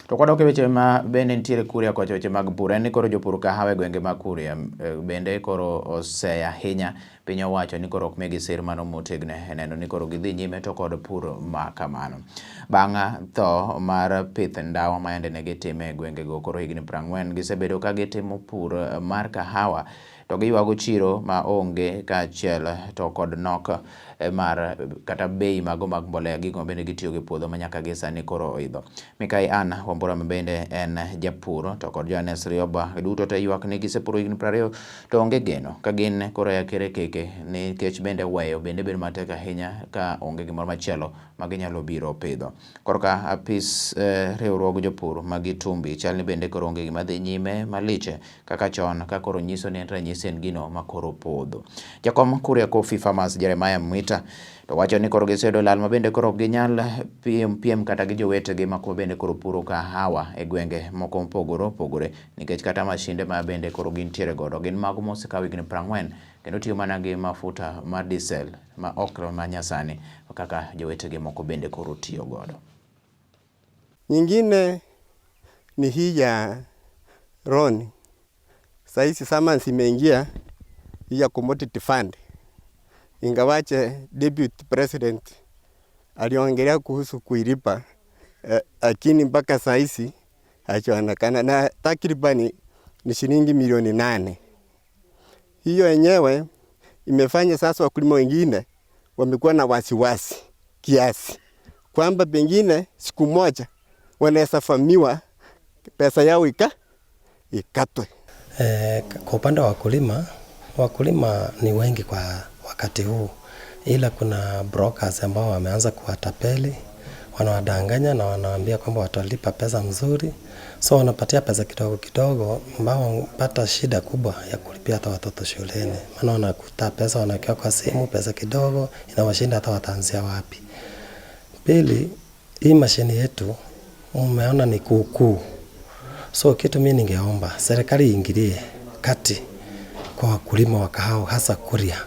To kwadok e weche ma bende nitiere Kuria kocha, weche mag pur, en ni koro jopur kahawa e gwenge mag Kuria bende koro oseyo ahinya piny owacho ni koro ok migi sir mano motegno e neno ni koro gidhi nyime to kod pur ma kamano. Bang' tho mar pith ndawa ma yande ne gitime e gwengego, koro higni 40 gisebedo ka gitimo pur mar kahawa to giywago chiro ma onge kaachiel to kod nok mar kata bei mago mag mbolea, gigo ma bende gitiyogo e puodho ma nyaka gi sani koro oidho. Mikai Ann Wambura ma bende en japur to kod Johannes Rioba duto te ywak ni gisepuro higni 20 to onge geno ka gin koro e akere keke, nikech bende weyo bende bedo matek ahinya ka onge gimoro machielo ma ginyalo biro pidho. Korka apis riwruog jopur ma Gitumbi chal ni bende koro onge gima dhi nyime malich kaka chon, ka koro nyiso ni en ranyisi en gino ma koro podho. Jakom Kuria Coffee Farmers Jeremiah Mwita to wacho ni koro giseyudo lal ma bende koro ok ginyal piem kata gi jowetegi ma kuma bende koro puro kahawa e gwenge moko mopogore opogore, nikech kata mashinde ma bende koro gintiere godo gin mago mosekawo higni 40 kendo tiyo mana gi mafuta mar diesel ma ok ma nyasani kaka jowetegi moko bende koro tiyo godo. Nyingine ni hii ya loan. Sahizi SAMANS imeingia hii ya commodity fund. Ingawaje deputy president aliongelea kuhusu kuilipa, lakini mpaka sahizi hajaonekana, na takribani ni shilingi milioni 8. Hiyo yenyewe imefanya sasa wakulima wengine wamekuwa na wasiwasi kiasi kwamba pengine siku moja wanaweza vamiwa pesa yao ikatwe. Kwa upande wa wakulima, wakulima ni wengi kwa wakati huu, ila kuna brokers ambao wameanza kuwatapeli, wanawadanganya na wanawaambia kwamba watalipa pesa mzuri, so wanapatia pesa kidogo kidogo, ambao wanapata shida kubwa ya kulipia hata watoto shuleni, maana wanakuta pesa wanawekewa kwa simu, pesa kidogo inawashinda hata wataanzia wapi. Pili, hii mashini yetu umeona ni kuukuu, so kitu mimi ningeomba serikali iingilie kati kwa wakulima wa kahawa hasa Kuria.